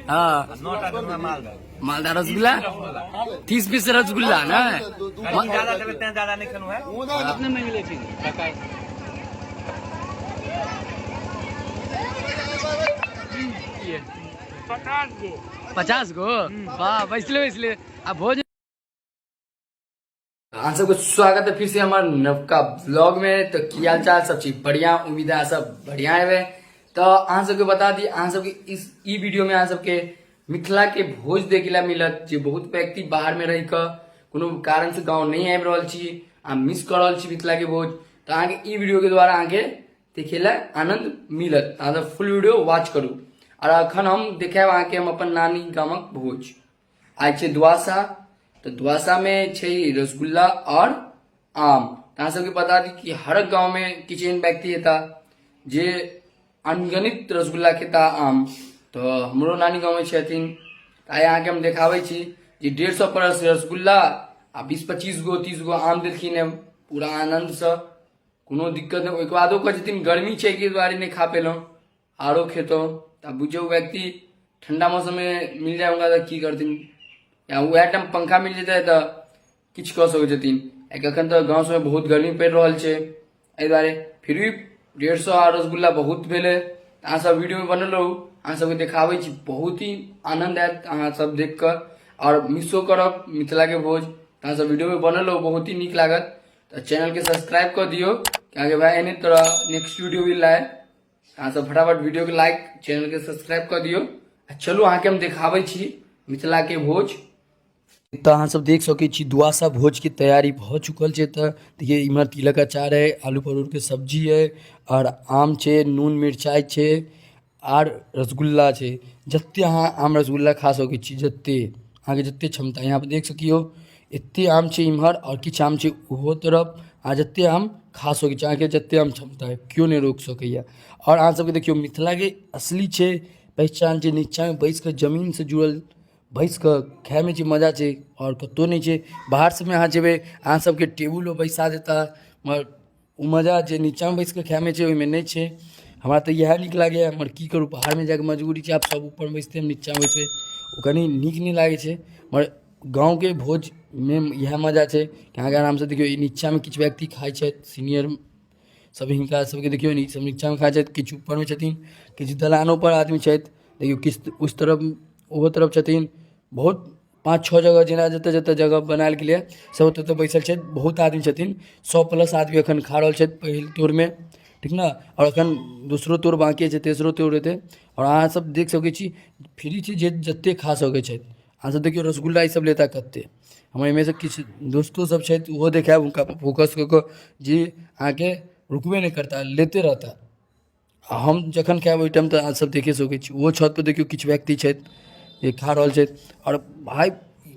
हाँ, मालदा रसगुल्ला 30 पीस रसगुल्ला ना। 50 गो, वाह। बैसले बैसले आ भोज। अहाँ सबके स्वागत है फिर से हमार नवका ब्लॉग में। तो की हाल चाल, सब चीज बढ़िया? उम्मीद है सब बढ़िया है। तो अहाँ सबके बता दी, अहाँ सबके इस ई वीडियो में अहाँ सबके मिथिला के भोज देखे ला मिलत, जे बहुत व्यक्ति बाहर में रह के कोनो कारण से गांव नहीं आबि रहल छी आ मिस कर रहल छी मिथिला के भोज, तो अहाँके ई वीडियो के द्वारा अहाँके देखे ला आनंद मिलत। अहाँ सब फुल वीडियो वॉच करू। और अखन हम देखायब अहाँके हम अपन नानी गामक भोज। आइ छै द्वासा, तऽ द्वासामे छै रसगुल्ला और आम। तऽ अहाँ सबके बता दी कि हर गाँवमे किछु एहन व्यक्ति हेता जे अनगणित रसगुल्ला खेता, आम। तऽ हमरो नानी गाँवमे छथिन। तऽ आइ अहाँके हम देखाबै छी जे 150 प्लस रसगुल्ला आ 20-25 गो 30 गो आम देलखिन हेँ पूरा आनन्दसँ, कोनो दिक्कत नहि। ओहिके बादो कहै छथिन गर्मी छै एहि दुआरे नहि खा पेलहुँ, आरो खेतहुँ। तऽ बुझियौ व्यक्ति ठण्डा मौसममे मिल जाय हुनका तऽ की करथिन, या उएह टाइम पंखा मिल जेतै तऽ किछु कऽ सकै छथिन। एखन तऽ गाँव सबमे बहुत गर्मी पड़ि रहल छै, एहि दुआरे फिर भी 150 आ रसगुल्ला बहुत भेलै। अहाँ सब वीडियोमे बनल रहू, अहाँ सबके देखाबै छी, बहुत ही आनन्द आयत अहाँ सब देख कऽ आओर मिसो करब मिथिलाके भोज। अहाँ सब वीडियोमे बनल रहू, बहुत ही नीक लागत। तऽ चैनलके सब्सक्राइब कऽ दियौ, कियाकि भाई एहने तरह नेक्स्ट वीडियो भी लाए। अहाँ सब फटाफट वीडियो के लाइक, चैनल के सब्सक्राइब कर दियो। आ चलू अहाँके हम देखाबै छी मिथिला के भोज। तऽ अहाँ सब देख सकै छी दुआसा भोज के तैयारी भऽ चुकल छै। तऽ देखिए इम्हर तिलक अचार है, आलू परोड़ के सब्जी है और आम छै, नून मिरचाइ छै आर रसगुल्ला छै। जते अहाँ आम रसगुल्ला खा सकै छी, जते अहाँके जते क्षमता। यहाँ पर देख सकियौ एते आम छै इम्हर आओर किछु आम छै ओहो तरफ। अहाँ जते आम खा सकै छी, अहाँके जते आम क्षमता अइ, केओ नहि रोकि सकैए। आओर अहाँ सबके देखियौ मिथिलाके असली छै पहचान छै नीचाँमे बैस कऽ जमीनसँ जुड़ल बैस कऽ खायमे जे मजा छै आओर कतहु नहि छै। बाहर सबमे अहाँ जेबै, अहाँ सबके टेबुलपर बैसा देता, मगर ओ मजा जे नीचाँमे बैस कऽ खायमे छै ओहिमे नहि छै। हमरा तऽ इएह नीक लागैए, मगर की करू, बाहरमे जाकऽ मजबूरी छै। आब सब ऊपरमे बैसतै, हम नीचाँमे बैसबै, ओ कनि नीक नहि लागै छै। मगर गाँवके भोजमे इएह मजा छै कि अहाँके आरामसँ देखियौ ई नीचाँमे किछु व्यक्ति खाइ छथि, सीनियर सब, हिनका सबके देखियौ ई सब नीचाँमे खाइ छथि, किछु ऊपरमे छथिन, किछु दलानोपर आदमी छथि। देखियौ किछु उस तरफ, ओहो तरफ छथिन। बहुत 5-6 जगह जेना जतऽ जतऽ जगह बनायल गेलैए सब ओतऽ ओतऽ बैसल छथि। बहुत आदमी छथिन, 100 प्लस आदमी एखन खा रहल छथि पहिल तोरमे, ठीक ने? आओर एखन दोसरो तोर बाँकी छै, तेसरो तोर हेतै। आओर अहाँ सब देख सकै छी फ्री छै, जे जते खा सकै छथि। अहाँ सब देखियौ रसगुल्ला ई सब लेता कते। हमर एहिमे से किछु दोस्तो सब छथि, ओहो देखायब हुनका फोकस कऽ कऽ जे अहाँके रुकबे नहि करता, लेते रहता। आ हम जखन खायब ओहि टाइम तऽ अहाँ सब देखे सकै छी। ओहो छतपर देखियौ किछु व्यक्ति छथि जे खा रहल छथि। आओर भाय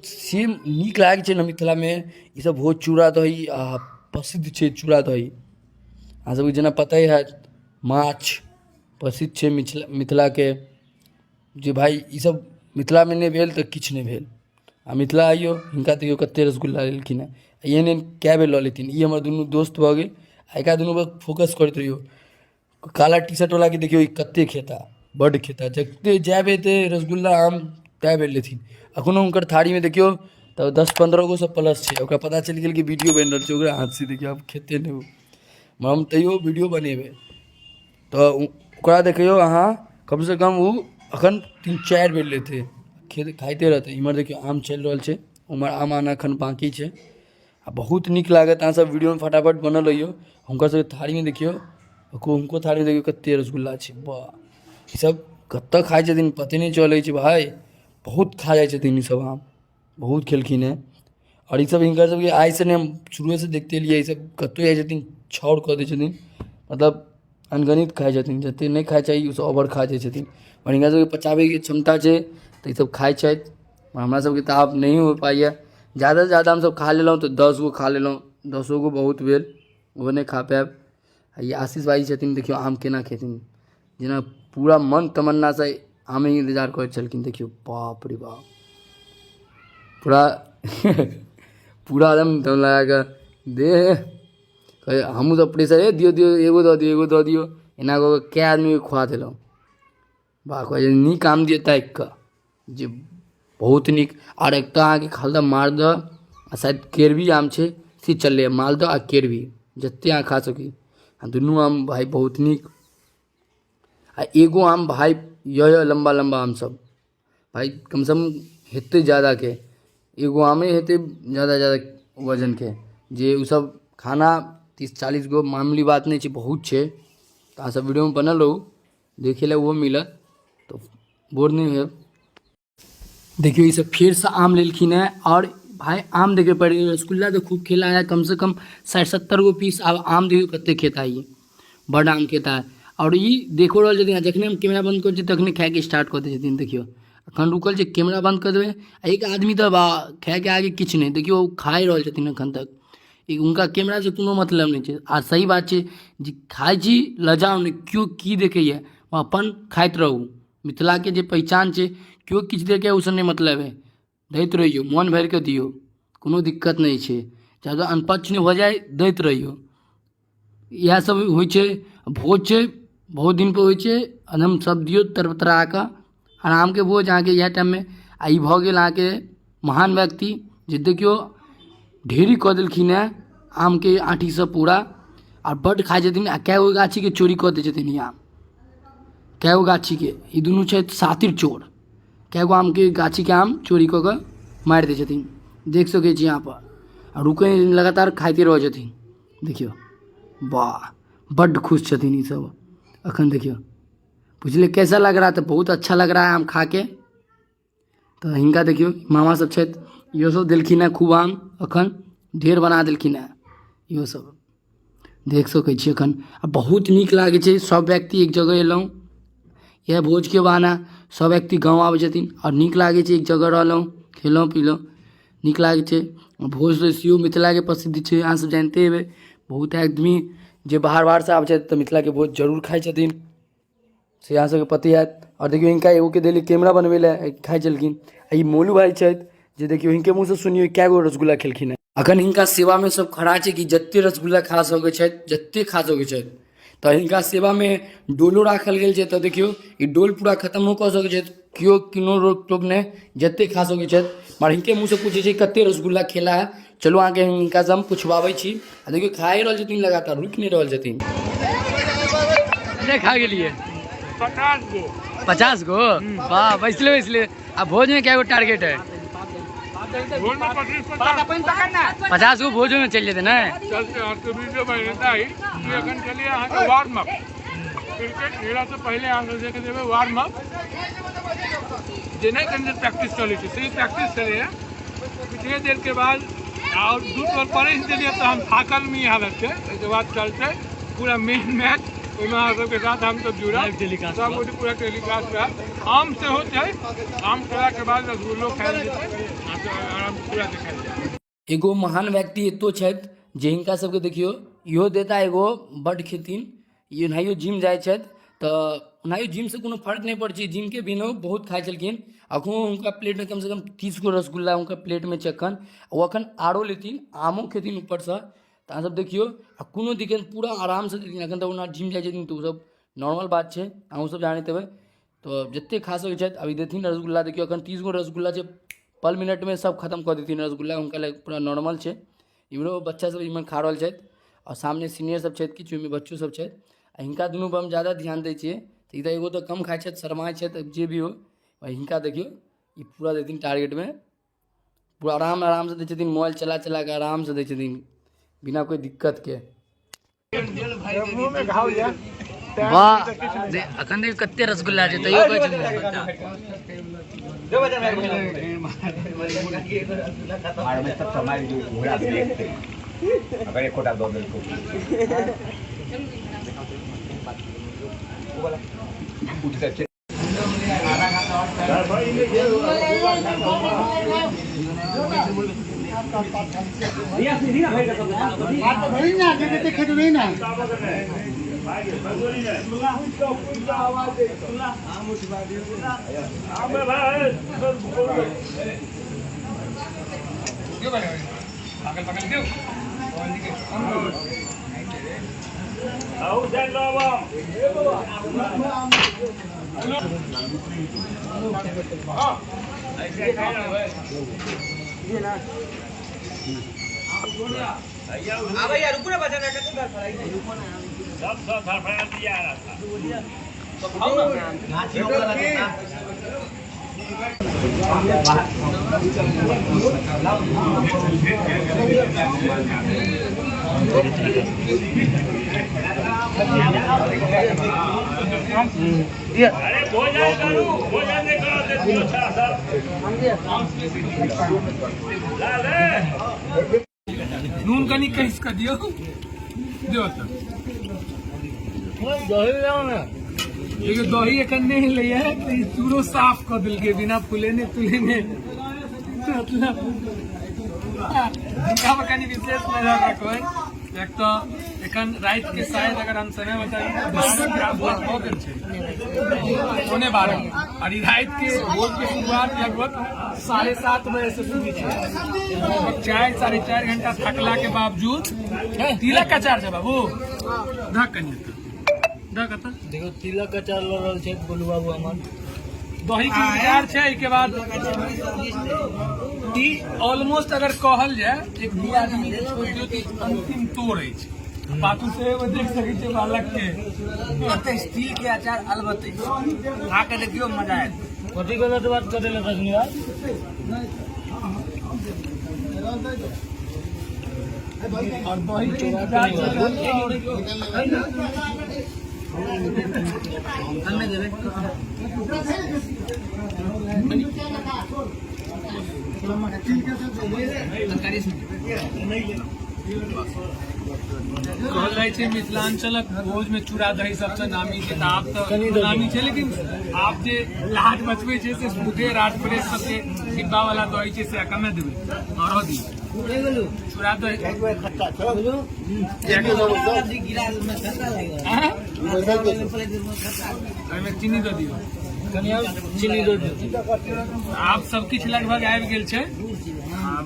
से नीक लागै छै ने मिथिलामे ई सब भोज। चूड़ा दही आ प्रसिद्ध छै चूड़ा दही, अहाँ सबके जेना पते हैत। माछ प्रसिद्ध छै मिथिलाके, जे भाय ईसब मिथिलामे नहि भेल तऽ किछु नहि भेल। आ मिथिला आइयो हिनका देखियौ कतेक रसगुल्ला लेलखिन हेँ। एहन एहन कए बेर लऽ लेथिन। ई हमर दुनू दोस्त भऽ गेल। आ एकरा दुनूपर फोकस करैत रहियौ। काला टी शर्टवलाके देखियौ ई कतेक खेता, बड्ड खेता। जतेक जए बेर एतै रसगुल्ला आम तए बेर लेथिन। एखनो हुनकर थारीमे देखियौ तऽ 10-15 गोसँ प्लस छै। ओकरा पता चलि गेल कि वीडियो बनि रहल छै, ओकरा हाथसँ देखियौ आब खेतै नहि ओ। हम तैयो वीडियो बनेबै। तऽ ओकरा देखियौ अहाँ कमसँ कम ओ एखन 3-4 बेर लेतै, खाइते रहतै। इम्हर देखियौ आम चलि रहल छै, उम्हर आम आना एखन बाँकी छै। आ बहुत नीक लागत, अहाँ सब वीडियोमे फटाफट बनल रहियौ। हुनकर सबके थारीमे देखियौ, हुनको थारीमे देखियौ कते रसगुल्ला छै। वाह, ई सब कतऽ खाइ छथिन पते नहि चलै छै भाय। बहुत खा जाइ छथिन ई सब आम, बहुत खेलखिन हेँ। आओर ईसब हिनकर सबके आइसँ नहि, हम शुरुएसँ देखते एलियै, ईसब कतहु जाइ छथिन छाउर कऽ दै छथिन, मतलब अनगणित खाइ छथिन। जतेक नहि खाइ चाही ओहिसँ ओवर खा जाइ छथिन। आओर हिनका सबके पचाबैके क्षमता छै तऽ ईसब खाइ छथि। हमरा सबके तऽ आब नहि हो पाइए। जादासँ जादा हमसब खा लेलहुँ तऽ 10 गो खा लेलहुँ, दसो गो बहुत भेल, ओहो नहि खा पायब। आ ई आशीष भाइजी छथिन, देखियौ आम केना खेथिन, जेना पूरा मन तमन्नासँ आमे इन्तजार करैत छलखिन। देखियौ बाप रे बाप, पूरा पूरा एकदम दम लगा कऽ दे। हमहूँ सब प्रेशर, हे दियौ दियौ, एगो दऽ दियौ, एगो दऽ दियौ, एना कऽ कऽ कए आदमीके खुआ देलहुँ। वाह, कहै छै नीक आम दिअ ताकि कऽ जे बहुत नीक। आर एकटा अहाँके खालदा मालदह आ शायद केरवी आम छै से चललै, मालदह आ केरवी जते अहाँ खा सकी। आ दुनू आम भाय बहुत नीक। आ एगो आम भाय यऽ लम्बा लम्बा आम सब भाय कमसँ कम हेतै जादाके, एगो आमे हेतै जादा जादा वजनके, जे ओसब खाना 30-40 गो मामूली बात नहि छै, बहुत छै। तऽ अहाँ सब वीडियोमे बनल रहू, देखै लए ओहो मिलत तऽ बोर नहि होयब। देखियौ, ई सब फेरसँ आम लेलखिन हेँ। आओर भाय आम देखै पड़ै, रसगुल्ला तऽ खूब खेला है, कमसँ कम 60-70 गो पीस। आब आम देखियौ कते खेता, ई बड्ड आम खेता है। आओर ई देखो रहल छथिन, आ जखने हम कैमरा बन्द करै छियै तखने खायके स्टार्ट कऽ दै छथिन। देखियौ, एखन रुकल छै, कैमरा बन्द कऽ देबै। आ एक आदमी तऽ बा खायके आगे किछु नहि, देखियौ ओ खाइ रहल छथिन एखन तक, ई हुनका कैमरासँ कोनो मतलब नहि छै। आ सही बात छै जे खाइ छी लजाउ नहि, केओ की देखैए, ओ अपन खाइत रहू। मिथिलाके जे पहिचान छै, केओ किछु देखै ओहिसँ नहि मतलब हइ, दैत रहियौ, मोन भरिके दियौ, कोनो दिक्कत नहि छै। जादा अनपच नहि भऽ जाइ, दैत रहियौ। इएह सब होइ छै भोज छै, बहुत दिनपर होइ छै। एकदम सब दियौ तर तरा कऽ आरामके भोज अहाँके इएह टाइममे। आ ई भऽ गेल अहाँके महान व्यक्ति जे देखियौ ढेरी कऽ देलखिन हेँ आमके आँठीसँ पूरा, आ बड्ड खाइ छथिन, आ कए गो गाछीके चोरी कऽ दै छथिन ई आम, कए गो गाछीके। ई दुनू छथि शातिर चोर, कए गो आमके गाछीके आम चोरी कऽ कऽ मारि दै छथिन, देख सकै छी यहाँपर। आ रुकै नहि, लगातार खाइते रहै छथिन। देखियौ, वाह, बड्ड खुश छथिन ईसब अखन। देखियौ, पुछलियै कैसा लग रहा, तऽ बहुत अच्छा लग रहा है आम खा के। तऽ हिनका देखियौ, मामा सब छथि, इहो सब देलखिन हेँ खूब आम, अखन ढेर बना देलखिन हेँ इहो सब, देख सकै छी अखन। आ बहुत नीक लागै छै, सब व्यक्ति एक जगह एलहुँ, इएह भोजके बहाना सब व्यक्ति गाँव आबै छथिन आओर नीक लागै छै। एक जगह रहलहुँ, खेलहुँ पीलहुँ, नीक लागै छै। भोज तऽ सेहो मिथिलाके प्रसिद्ध छै, अहाँ सब जानिते हेबै। बहुत आदमी जे बाहर बाहरसँ आबै छथि तऽ मिथिलाके भोज जरूर खाइ छथिन, से अहाँ सबके पते हैत। आओर देखियौ, हिनका एगोके देलियै कैमरा बनबै लए, खाइ छलखिन। आ ई मोलू भाइ छथि जे देखियौ, हिनके मुँहसँ सुनियौ कए गो रसगुल्ला खेलखिन हेँ। अखन हिनका सेवामे सब खड़ा छै कि जते रसगुल्ला खा सकै छथि, जते खा सकै छथि। तऽ हिनका सेवामे डोलो राखल गेल छै। तऽ देखियौ, ई डोल पूरा खतमो कऽ सकै छथि, केओ कोनो रोक टोक नहि, जते खा सकै छथि। मगर हिनके मुँहसँ पूछै छी कते रसगुल्ला खेला है। चलू, अहाँके हिनकासँ हम पुछबाबै छी। आ देखियौ, खाए रहल छथिन लगातार, रुकि नहि रहल छथिन। कते खा गेलियै? 50 गो। 50 गो, वाह। बैसले बैसले। आ भोज में क्या गो टारगेट है? भोज में 25-50। 50 गो भोजो में चलि जेतै ने? चलते अहाँके वीडियो बनेता ही। ई एखन चलिए अहाँके वार्म अप, क्रिकेट खेला से पहिले अहाँ देख देबै वार्म अप, जे नहि कनि देर प्रैक्टिस चलै छै से प्रैक्टिस चलैए। किछुए देर के बाद और दू टोल पड़ैस देलियै तऽ हम थाकल में ई हालत छै। ओहिके बाद चलतै पूरा मेन मैच, ओहिमे अहाँ सबके साथ हमसब जुड़ब, सब गोटे पूरा टेलीकास्ट रहत। आम सेहो छै, आम खेलाके बाद रसगुल्लो खायल जेतै, अहाँके आराम पूरा देखायल जायत। एगो महान व्यक्ति एतो छथि जे हिनका सबके देखियौ, इहो देता एगो, बड्ड खेथिन ई। ओनाहियो जिम जाइ छथि तऽ ओनाहियो जिमसँ कोनो फर्क नहि पड़ै छै, जिमके बिनो बहुत खाइ छलखिन। अखनो हुनका प्लेटमे कमसँ कम 30 गो रसगुल्ला हुनका प्लेटमे छै अखन। ओ अखन आरो लेथिन, आमो खेथिन ऊपरसँ। तऽ अहाँ सब देखियौ, आ कोनो दिक्कत नहि, पूरा आरामसँ देथिन। अखन तऽ ओना जिम जाइ छथिन तऽ ओसब नॉर्मल बात छै, अहूँ सब जानैत हेबै। तऽ जतेक खा सकै छथि अभी देथिन रसगुल्ला। देखियौ, अखन 30 गो रसगुल्ला छै, पल मिनटमे सब खतम कऽ देथिन रसगुल्ला, हुनका लए पूरा नॉर्मल छै। इम्हरो बच्चा सब इम्हर खा रहल छथि आओर सामने सीनियर सब छथि किछु, ओहिमे बच्चो सब छथि। आ हिनका दुनूपर हम ज्यादा ध्यान दै छियै, तऽ ई तऽ एगो तऽ कम खाइ छथि, शरमाइ छथि, जे भी हो। आ हिनका देखियौ, ई पूरा देथिन टारगेटमे, पूरा आराम आरामसँ दै छथिन, मोबाइल चला चला कऽ आरामसँ दै छथिन बिना कोइ दिक्कतके। वाह, अखन देखियौ कते रसगुल्ला छै, तैयो कहै छथिन। अगर एकोटा दऽ देलकौ। नून कनी कस कऽ दियौ दियौ तऽ। देखियौ दही एखन नहि एलैया तऽ ई चूरो साफ कऽ देलकै बिना फुलेने तुलेने। मतलब हिनका पर कनि विशेष नजर रखबै। एक तऽ एखन राति के शायद अगर हम समय बताबी तऽ 12 के आसपास भऽ गेल छै, 11:45, और ई राति के भोज के शुरुआत लगभग 7:30 बजे से शुरू छै। लगभग 4 साढ़े 4 घंटा थकला के बावजूद। तिलक के अचार छै बाबू, धक कनि धक तऽ। देखो तिलक के अचार लऽ रहल छै गोलू बाबू हमर। दही के इंतजार छै। एहिके बाद ई ऑलमोस्ट अगर कहल जाय एक दू आदमी के छोड़ि दियौ तऽ अंतिम तोड़ अछि। पाछू से एगो देख सकै छियै बालक के। स्टील के अचार अलबत्ते खा के देखियौ मजा आयत। कथी गलत बात कर देलक रजनी भाई? और दही के इंतजार चल रहल छै। और कहल जाइ छै मिथिलांचलक भोज में चूड़ा दही सबसँ नामी छै, तऽ आब तऽ नामी छै, लेकिन आब जे लाज बचबै छै से सुधे राज प्रेस सबके डिब्बा वाला दही छै से कमे देबै और दियौ चूड़ा दही। एहिमे चीनी दऽ दियौ, कनि और चीनी दऽ दियौ। आब सब किछु लगभग आबि गेल छै। आब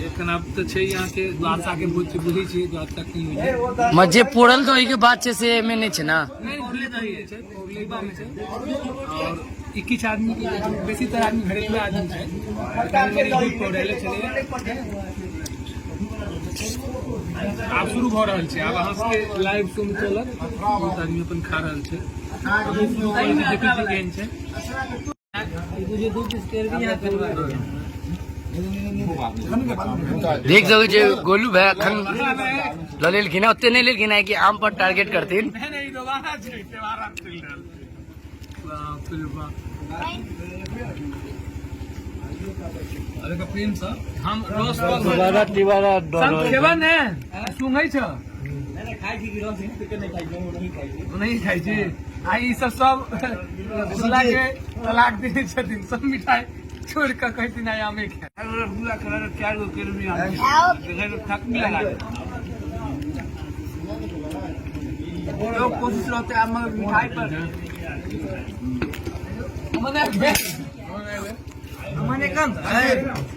एखन आब तऽ छै अहाँके द्वादशा के भोज छै, बुझै छियै द्वादशा की होइ छै। जे पोड़ल दही के बात छै से एहिमे नहि छै ना? नहि, पौरले दही छै, पौरले दही छै। और ई किछु आदमी, बेसीतर आदमी घरेलू आदमी छै, कनि दूध पौरले छलैया। आब शुरू भऽ रहल छै। आब अहाँ सबके लाइव शो में चलत। बहुत आदमी अपन खा रहल छै। देखै छियै केहन छै। देख सकै छियै गोलू भाई एखन लऽ लेलखिन हँ, ओते नहि लेलखिन हँ कि आम पर टारगेट करथिन। नहि नहि, ई दोबारा छै, दोबारा चलि रहल छै। बाप रे बाप। अरे का प्रेम से हम रस रस दोबारा तिबारा संग खेबा ने सुंघै छ। नहीं खाइ छी। आ ई सब सब रसगुल्ला के तलाक देने छथिन, सब मिठाई छोड़ कऽ कहथिन आइ आमे खाय। रसगुल्ला खेला तऽ 4 गो केलमी आम थकमी लगा कोशिश रहते आब मगर मिठाई पर मने कम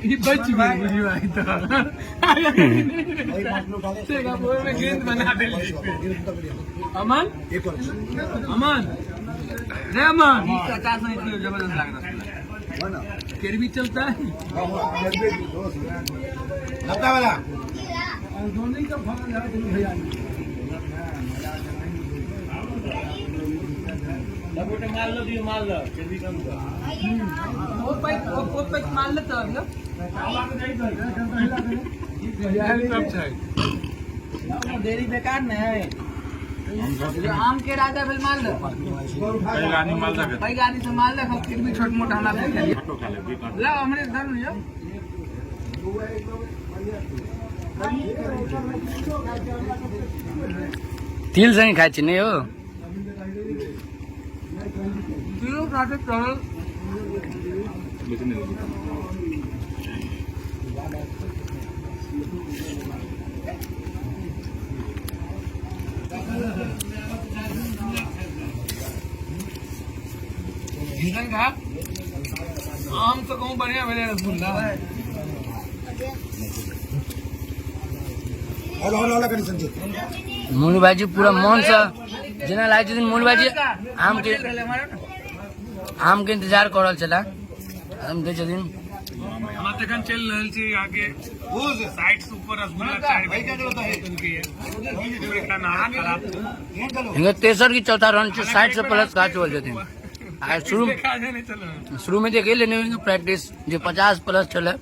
ई बच गेल बुझियौ आइ तऽ ओहिमे गेंद बना देली। अमन अमन रे अमन, जबरदस्त लाग रहा केरवी चलता है। सब छै। देरी बेकार ने है। आम के राजा भेल मालदह, पैघ आदमी से मालदह खाओ, फिर भी छोट मोट हमरा सब खेलिए। ला हमरे धर लियो। तिल संगे खाइ छी नहि हो? तिलो साथे चलल। हिनकर खा आम तऽ कहूँ बढ़िया भेलै रसगुल्ला। मोनू भाईजी पूरा मन से जेना लागै छथिन मोनू भाईजी आम के इंतजार कऽ रहल छला, आम दै छथिन। हमरा तखन चलि रहल छी अहाँके 60 से ऊपर रसगुल्ला 4 खराब। हिनकर तेसर की चौथा रन छै, 60 से प्लस खा चुकल छथिन। आ शुरू देखा जाए नहीं चल रहा। शुरू में देखे लेने प्रैक्टिस जे 50 प्लस छलै।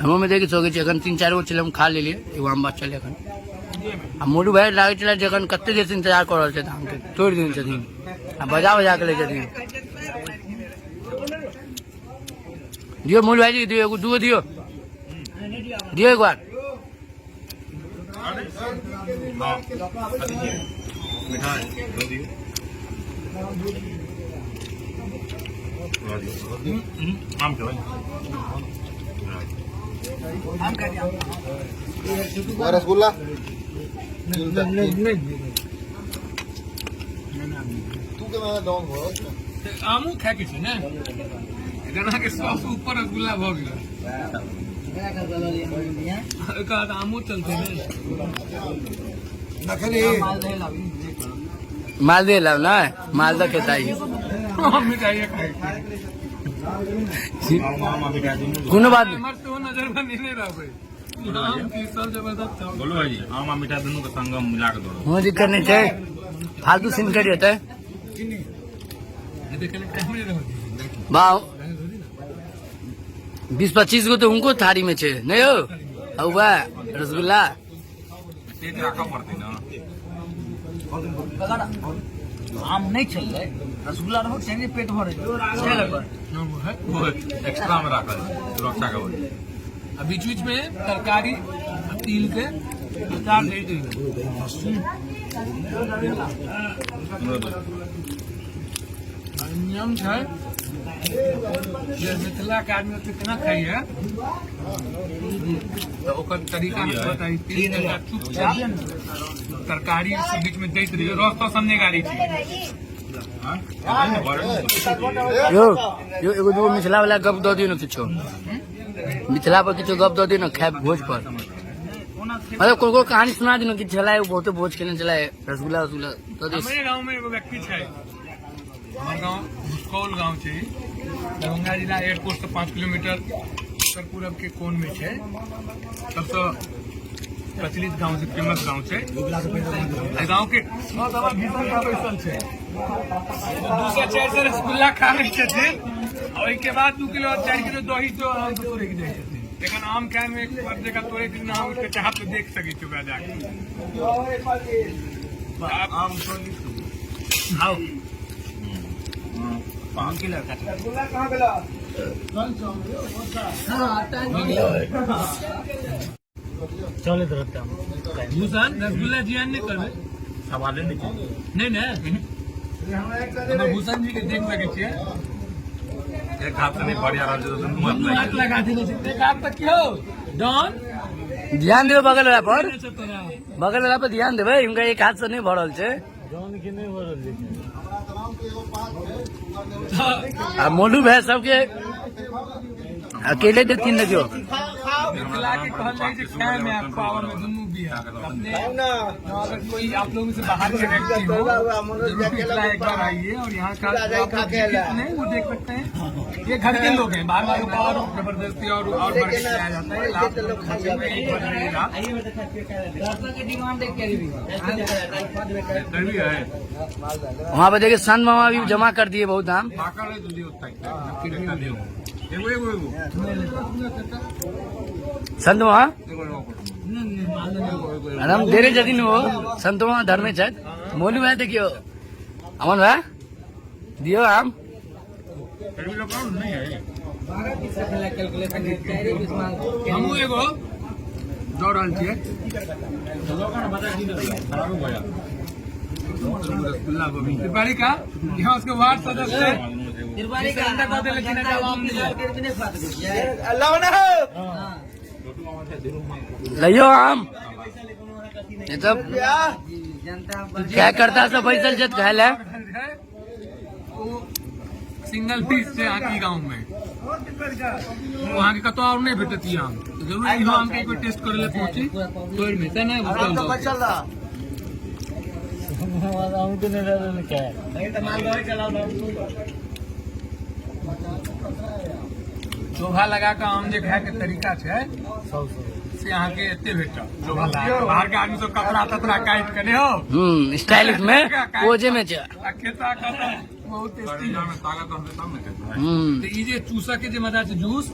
हमो में देखि सकै छी, एखन 3-4 गो छलै, हम खा लेलियै, एगो आम बचल एखन। आ मोनू भाई लागै छलै जखन कते देर से इंतजार कऽ रहल छथि आमके, तोड़ि देने छथिन आ बजा बजा के लै छथिन। दियौ मोनू भाईजी, दियौ एगो दूगो, दियौ दियौ एक बार। मिठाई दऽ दियौ। आम खेबै? रसगुल्ला। तू के मैं दौन हो। आमो खायके छै ने, जेना के 100 से ऊपर रसगुल्ला भऽ गेल, ओकर बाद आमो चलतै ने। मालदह लाव ना, मालदह खेताई। हम मिठाइए खाइ छी। कोनो बात नहीं। हमर सेहो नजर में नहीं रहबै, आम की सब जबरदस्त छौ। बोलू भाईजी, आम आ मिठाई दुनू के संगम मिला के दो। कोनो दिक्कत नहीं छै, फालतू सीन करि हेतै। देखै टाइम नहि रहल। वाह, 20-25 गो तऽ हुनको थारी में छै नहीं हो हौवा रसगुल्ला। तेज राखऽ पड़तै ने। आम नहीं छलै, रसगुल्ला रहक छै, पेट भरे ओ एक्स्ट्रा में राखल छै सुरक्षा के वजह। आ बीच बीच में तरकारी आ तिल के अचार दै दै। हमरो दो। नियम छै जे मिथिला के आदमी ओते केना खाइए, तऽ ओकर तरीका हम बताई। तिल के चुपचाप तरकारी से बीच में दैत रहियो, रस तस हम नहि गाड़ी छी। हाँ? नहीं, यो यो एगो दूगो मिथिला वाला गप दऽ दियौ ने, किछो मिथिला पर किछो गप दऽ दियौ ने खाय भोज पर। मतलब कोई कोई कहानी सुना दियौ ने कि छलै बहुते भोज केने छलै, रसगुल्ला रसगुल्ला दऽ दियौ। हमरे गाँव में एगो व्यक्ति छै। हमर गाँव भुसकौल गाँव छै, दरभंगा जिला, एयरपोर्ट से 5 किलोमीटर उत्तर पूरब के कोन में छै। सबसँ प्रचलित गाँव छै, फेमस गाँव छै। एहि गाँव के सब हमर भीषण का बैसल छै, 200-400 रसगुल्ला खा लै छथिन आ ओहिके बाद 2 किलो 4 किलो दही तो आराम से तोड़े के जाइ छथिन। एखन आम खाय में एक बार जगह तोड़े दिन आम उठि के चाहब तऽ देख सकै छी ओकरा जाके। आम तो आउ। पाँच। रसगुल्ला कहाँ गेला? भूषण, रसगुल्ला जियान नहि करबै। सवाले नहि छै। नहि ने, हमर भूषण जी के देख सकै छियै। एक हाथ से नहीं बढ़िया रहल छै, दुनू हाथ दुनू लागि हाथ गेल। लगा देने छै। एक हाथ तऽ क्यों डन ध्यान देबै बगल वाला पर। छै तोरा। बगल वाला पर ध्यान देबै, हुनका एक हाथ से नहीं भरल छै। आ मोनू भाई सबके अकेले देथिन, देखियौ। मिथिला के कहल जाइ छै खाय में आ खुआबे में दुनू बिहा अपने। अगर कोई आप लोगों से बाहर के व्यक्ति हो, जरूर मिथिला एक बार आइए और यहाँ का जो आप लोग जीवित नहीं वो देख सकते हैं। ये घर के लोग हैं, बाहर वालों को और जबरदस्ती और बढ़ के खिलाया जाता है। लास्ट में एक बार मिलेगा। गर्मी है। वहां पे देखिए, संत मामा भी जमा कर दिए बहुत आम। पाकल है तो दियो, एकटा दियो, एगो एगो एगो। संत मामा एगो एगो। हम देने छथिन, ओ संत मामा धर्मे छथि। मोनू भाई देखियौ, अमन भाई दियौ आम। गर्मी लोग कौन नहीं है। हमहूँ एगो दऽ रहल छियै। खराब हो गया। त्रिपाठी का यहाँ उसके वार्ड सदस्य है, अंडा दऽ देलखिन हैं, आब आम नहीं है। लइयो आम। ये सब क्या करता, सब बैसल छथि खाय लए। ओ सिंगल पीस छै अहाँके ई गाँव में, ओ अहाँके कतौ और नहि भेटत ई आम। तऽ जरूर इहो आम के एक बेर टेस्ट करै लए पहुँची तोड़ि मे, तेँ नहि भुसकौल गाँव के। चोभा लगा कऽ आम जे खाय के तरीका छै से अहाँके एते भेटत। चोभा लगा कऽ बाहर के आदमी सब कतरा ततरा काटि कऽ नहि हो, स्टाइलिश में ओजे में छै। आ खेता कतरा बहुत टेस्टी। शरीर में ताकत रहतै तब ने खेतै। तऽ ई जे चूसऽ के जे मजा छै जूस,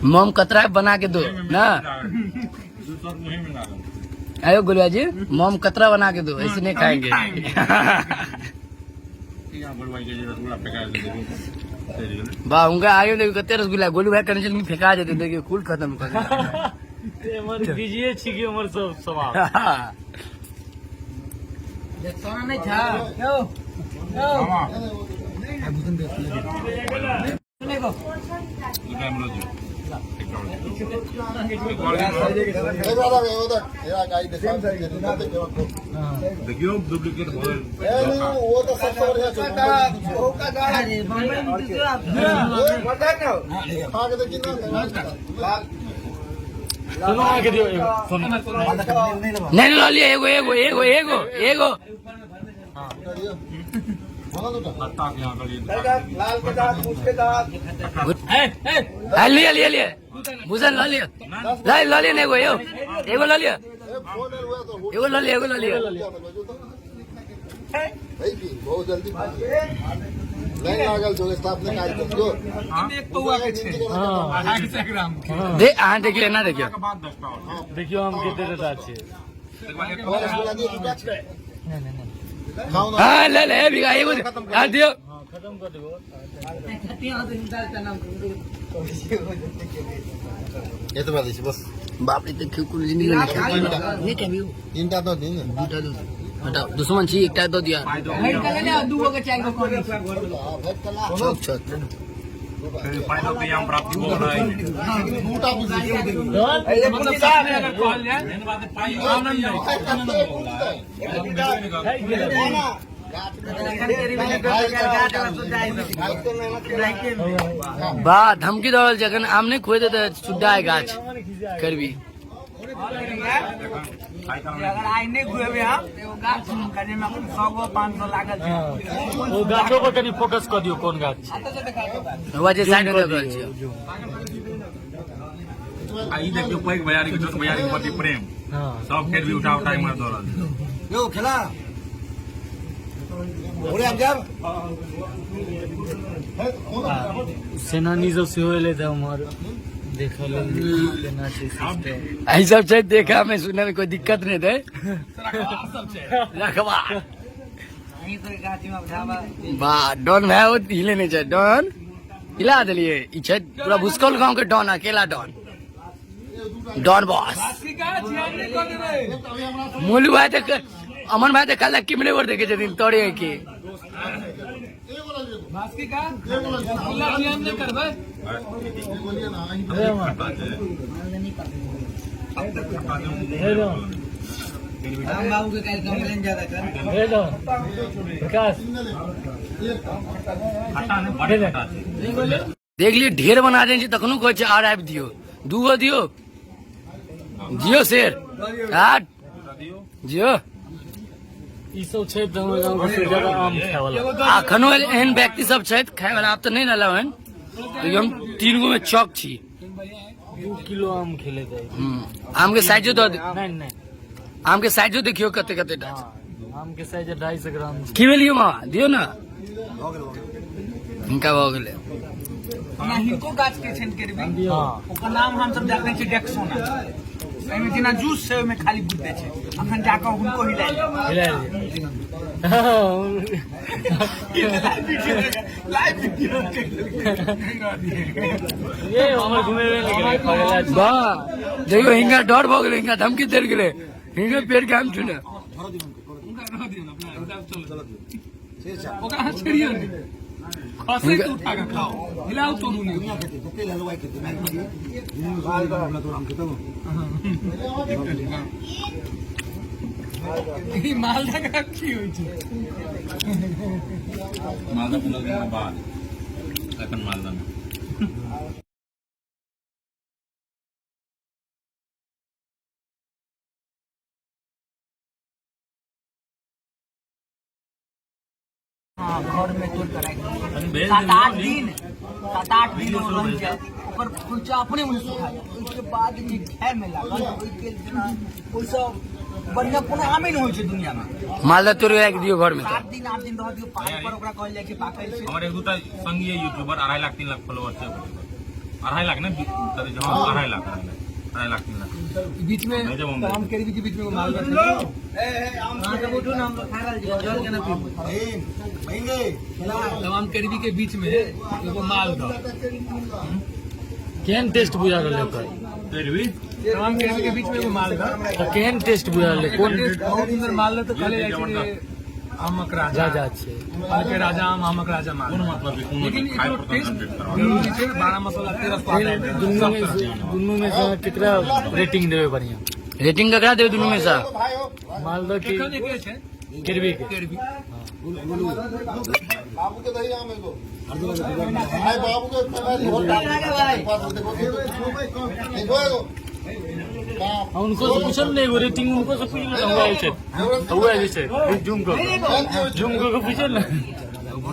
मोम कतरा बना के दो ना। दू सौ मुँहे में लागल। आयो गुलुआ जी, मोम कतरा बना के दो, ऐसे नहीं खाएंगे। यहाँ गोलू भाई के जे रसगुल्ला फेंका देलकै, चलि गेलै। वाह, उनका आगे देखियो कते रसगुल्ला गोलू भाई कने चल फेंका जेतै, देखियो कुल खत्म कर। एमहर बिजिए छी कि उम्हर सब समाप्त। नहीं था। मामा दू टाइम रोज एक और एक बार आवे उधर ये गाड़ी देखा देखियो, डुप्लीकेट भऽ गेल। ए नहीं, वो तो सबसे बढ़िया छै। खा के देखी ना। सुनो, अहाँके दियौ एगो सुनो। नहीं, ल लिया एगो एगो एगो एगो एगो। बोला दूटा। खट्टा के यहाँ करिए। हाँ, लिया लिया लिया भूषण, ल लिया ल ल लिया ने एगो एगो एगो ल लिया। ए फोन हुआ तो एगो ल लिया, एगो ल लिया। भाई की बहुत जल्दी लाइन लागल छौ, स्टाफ ने काज कर एक पौआ के छै, 250 ग्राम के। दे, अहाँ देखियो, एना देखियो। के बाद 10 टा और। देखियौ हम कते रटा छै। और रसगुल्ला दियो दूटा, खाओ ना। हाँ, ले ले बिगा एगो हाँ दियो। खत्म कऽ देबो। एतबा दै छी बस। बाप रे, देखियो कुल जिंदगी नहीं खाबी, नहीं खाबी। तीनटा दऽ दी ने। दूटा दो, हटाओ, दुश्मन छी, एकटा दो दिया। छक छक। पाइ दऽ के आम प्राप्ति भऽ रहल है। दूटा बुझी। मतलब साथ में अगर कहल जाय मेन बात है, पाइ आनंद अइ। वाह, धमकी दऽ रहल छै, अखन आम नहि खुएतै तऽ सुड्डा है गाछ करबी। अगर आइ नहि खुएबै हम तऽ एगो गाछ हुनका जाहिमे एखन 100 गो 500 लागल छै। ओ गाछो पर कनि फोकस कऽ दियौ, कोन गाछ छै। हुआ जे साइड में दऽ रहल छियै। आ ई देखियौ, पैघ भैयारी के छोट भैयारी के प्रति प्रेम। हँ। सब खेत भी उठा उठा इम्हर दऽ रहल छै। यो खेला ओरे हम जाब। सेनानी सब सेहो एलै तऽ उम्हर देखऽ लेल केना छै सिस्टम। एहि सब छै देखा में सुनने में कोई दिक्कत नहीं थे। रखवा वाह, डॉन भाई ओ हिले नहीं छै, डॉन हिला देलिए। ई छै पूरा भुसकौल गांव के डॉन, अकेला डॉन, डॉन बॉस। मोलू भाई तऽ अमन भाई तऽ कल किमरे पर देखे छथिन तोरे के। बास्की का रसगुल्ला जियान नहि करबै। हे डॉन, हे डॉन प्रकाश। खट्टा नहि, बड़े खट्टा छै। देख लियौ, ढेर बना देने छी तखनो कहै छै आर आबि दियौ, दूगो दियौ, जियो शेर आठ जियो। ई सब छै तऽ हमर गाँव के से ज्यादा आम खाय वाला। अखनो एहन व्यक्ति सब छथि खाय वाला, आब तऽ नहि रहल हन। तो हम 3 गो में चौक छी। 2 किलो आम खेले जाइ। आम के साइजो दऽ नहि नहि। आम के साइजो देखियौ कते कते टा छै। आम के साइज 250 ग्राम छै। की भेल यौ मामा? दियौ ने हिनका, भऽ गेलै। ओना हिनको गाछ के छनि केरबी। हँ। ओकर नाम हमसब जानै छी डेक्सोना। एहिमे जेना जूस छै, ओहिमे खाली गुद्दे छै। अखन जाकऽ हुनको हिलाइ लेब। हिला लिअ। Live video. ये हमर घुमेबे नहि केलकै, पगला छै। वाह, देखियौ हिनका डर भऽ गेलै, हिनका धमकी देल गेलै, हिनका पेड़ के आम छूने। हुनका रह दियौ ने, अपना हिसाब चलत। ओकरा अहाँ छोड़ियौ नहि, खसै तऽ उठा कऽ खाओ, हिलाउ तोड़ू नहि। ई मालदह गाछ की होइ छै? मालदह 15 दिन बाद, एखन मालदह नहि। घर में तोड़ के राखि दियौ। 7-8 दिन, 7-8 दिन ओ रहि जायत, ओकर खोइचा अपने मुँह सुखा जायत। ओहिके बाद जे खायमे लागल, ओहिके जेना ओहिसँ बढ़िआँ कोनो आमे नहि होइ छै दुनियामे। मालदह तोड़ के राखि दियौ घर में। 7 दिन, 8 दिन रह दियौ पात पर, ओकरा कहल जाइ छै पाकल छै। हमर एक दूटा संगी है यूट्यूबर, 2.5 लाख 3 लाख फॉलोअर छै। 2.5 लाख ने हाँ, 2.5 लाख, 2.5 लाख, 2.5 लाख 3 लाख। बीच में भेजब हम। आम केरवी के बीच में मालदह। उठू ना, हम लोग खा रहल छी, जल केना पीबू? तमाम केरवी के बीच में एगो मालदह। केहन टेस्ट बुझा रहल है ओकर? तेरवी। तमाम केरवी के बीच में एगो मालदह। तऽ केहन टेस्ट बुझा रहल है, कोन? बहुत सुंदर मालदह, तऽ कहले जाइ छै जे आमक राजा। राजा छै। फल के राजा आम, आमक राजा कोनो मालदह। मतलब कि कोनो लेकिन खाय एकरो पर टेस्ट कंसंट्रेट करबाक। दुनू जे छै, 12 मसाला 13 स्वाद आबि गेल। दुनू में से, दुनू में से अहाँ केकरा रेटिंग देबै बढ़िया? रेटिंग ककरा देबै दुनू में से? भाई हो। मालदह की? एखन एके छै। केरवी के? केरवी। बाबू के दही आम एगो भाई, बाबू के पहला रिपोर्ट देखो, देखो एगो। हाँ, उनको से पूछल ने एगो रेटिंग, उनको से पूछ ले। हुआ छै, हुआ जे छै, जूम कर, जूम कर के पूछल ने। और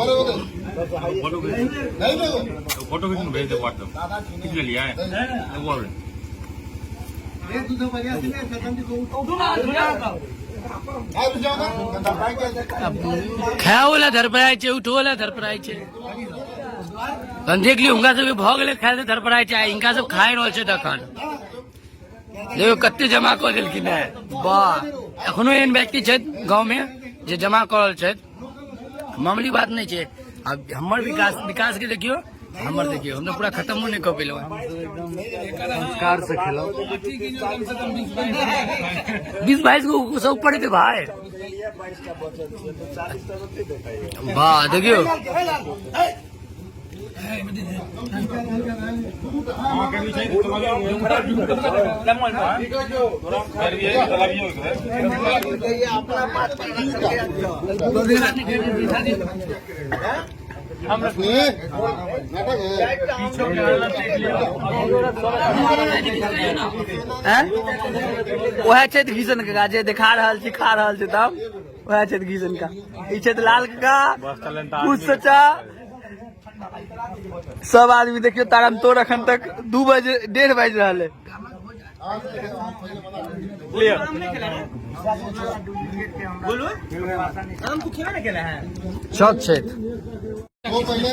एगो दे। फोटो खींच। नहीं देखो। फोटो खींच ने भेज दे व्हाट्सएप। खींच लेलियै एगो और। भाई, रुक जाओ ना भाई, क्या? खाय वाला धरपराय छै, उठो वाला धरपराय छै। तहन देख लियौ, हुनका सबके भऽ गेलै खाय से धरपराय छै, आ हिनका सब खाय रहल छै। तखन देखियौ कते जमा कऽ देलखिन हे। वाह, एखनो एहन व्यक्ति छथि गाँवमे जे जमा कऽ रहल छथि। मामूली बात नहि छै। आब हमर विकास, विकास के देखियौ, हमर देखियौ, हम तऽ पूरा खतमो नहि कऽ पेलहुँ। संस्कार से खेलौ। कम से कम 20-22। 20-22 गो सब ऊपर हेतै भाय। वाह, देखियौ। हाँ, केरवी छै तऽ लगियौ। केरवी है तऽ लगियौ एक बेर। नाटक है। हैं, वएह छथि घीसन काका जे देखा रहल छी, खा रहल छै। तब वएह छथि घीसन का, ई छथि लाल काका, कुछ चचा, सब आदमी। देखियौ, तारम तोड़ अखन तक 2 बजे, 1:30 बाजि रहल है। लिअ। आम तू खेबे ने केला है। सब छथि। वो पहले।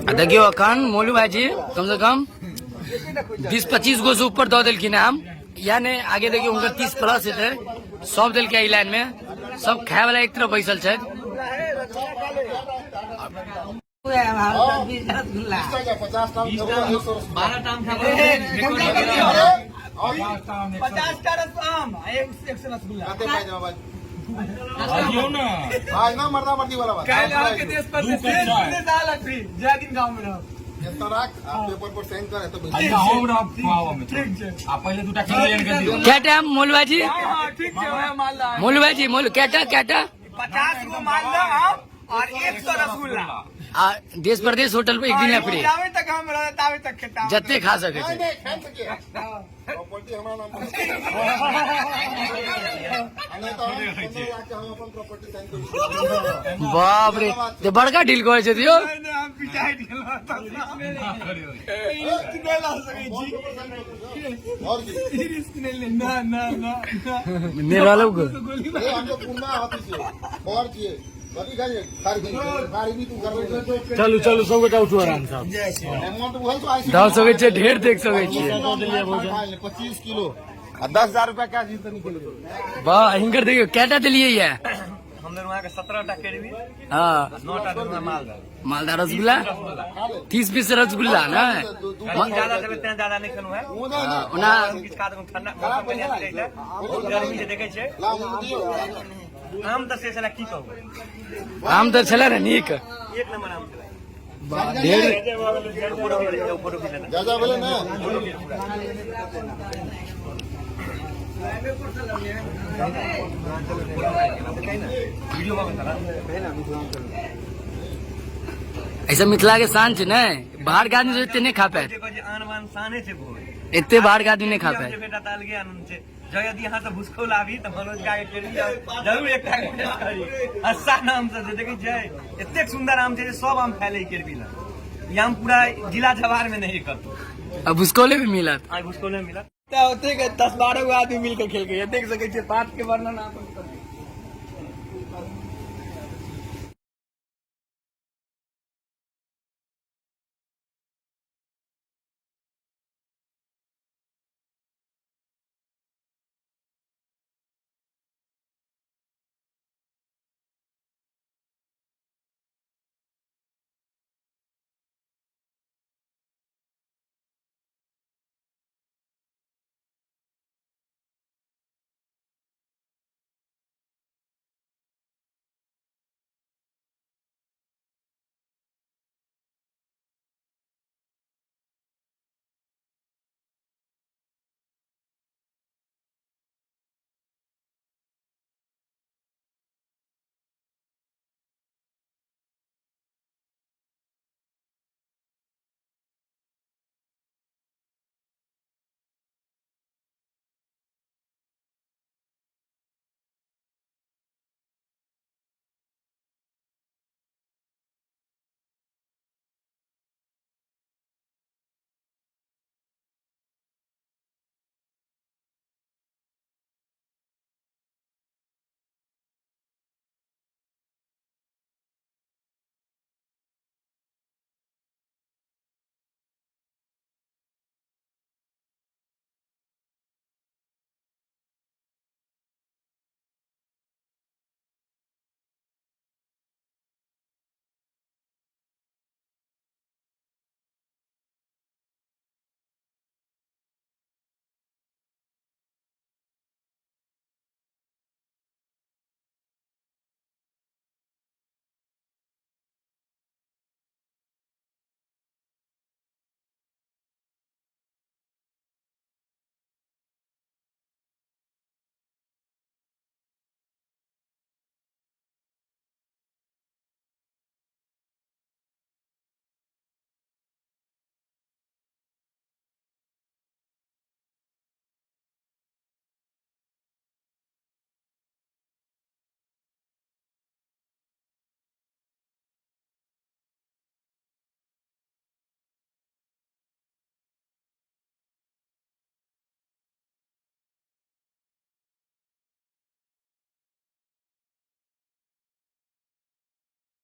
आ देखियौ, अखन मोलू भाईजी कम से कम 20-25 गो से ऊपर दऽ देलखिन आम। या ने आगे देखियौ, हुनकर 30 प्लस हेतै। सब देलकै। एहि लाइन में सब खाय वाला एक तरफ बैसल छथि। 50 टाम। 50 टा आम, 100 रसगुल्ला। कते पाइ देबा भाई? दियौ ने। भाई ना, मर्दा मर्दी वाला बात। काल्हि अहाँके देश पर दू कच्चा। जय दिन गाँव में रहब। एतना राख आ पेपर पर साइन कर तो। अच्छा, हम रहब खुआबऽ मे। ठीक छै। आ पहिले दूटा केरवी आनि के दियौ। क्या टाइम मोलू भाईजी? हाँ, ठीक छै, वएह मालदह। मोलू भाईजी, मोलू, कैटा कैटा? 50 गो मालदह आम और 100 रसगुल्ला। आ देश प्रदेश होटल पे एक दिन फ्री। जाबे तक हम रहब ताबे तक खेता। जते खा सके नहीं छै। नहीं, खान सके, प्रॉपर्टी हमारा नाम पर नहीं तो हम 15 लाख के हम अपन प्रॉपर्टी साइन कर। बाप रे, ते बड़का डील करै छै यौ। हम पिटाइ गेलहुँ, रिस्क नहि लऽ सकै छी। और की? रिस्क नहि ले, ना ना ना ना। नहि रहलौ गो। ए, हम तो पूर्णा हाथी छियै, और छियै कथी खाइए, खारी खारी भी तू कर। चलू चलू, सब गोटा उठू आराम से। अमाउंट उहल तो आई। दऽ सकै छियै, ढेर देख सकै छियै। 25 किलो आ 10,000 रुपया कैश जीत निकल गेल। वाह, हिनकर देखियौ, कैटा देलियै ये? हम देलहुँ अहाँके 17 टा केरवी। 9 टा देलहुँ मालदह। मालदा, रसगुल्ला, 30 पीस रसगुल्ला ने। ज्यादा देबै तें ज्यादा नहि खेलहुँ है। ओना किछु खा देलहुँ। ठंडा मौसम कनि छै, बहुत गर्मी जे देखै छै। आम तऽ से छलै, की कहू। आम तऽ छलै ने नीक? एक नंबर आम छलै। वाह, ढेर। फोटो खींच, फोटो खींच लेना। जा जा बोले ना। वीडियो में बता। ऐसा मिथिला के शान छै ने, बाहर के आदमी सब एते नहि खा पायत। जे कहै छै आन बान शाने छै भोज। एते बाहर के आदमी नहि खा पायत। बेटा तऽ अलगे आनंद छै। जँ यदि अहाँ सब भुसकौल आबी तऽ मनोज का के केरवी जरूर एकटा टेस्ट करी। अस्सा नाम से जे देखै छियै, एतेक सुंदर आम छै जे सब आम फैले केरवी लग। ई आम पूरा जिला जवार में नहीं कतौ। आ भुसकौले भी मिलत। आ भुसकौले में मिलत। तऽ ओतेक 10-12 गो आदमी मिलके खेलकै, देख सकै छियै पात के वर्णन अहाँ।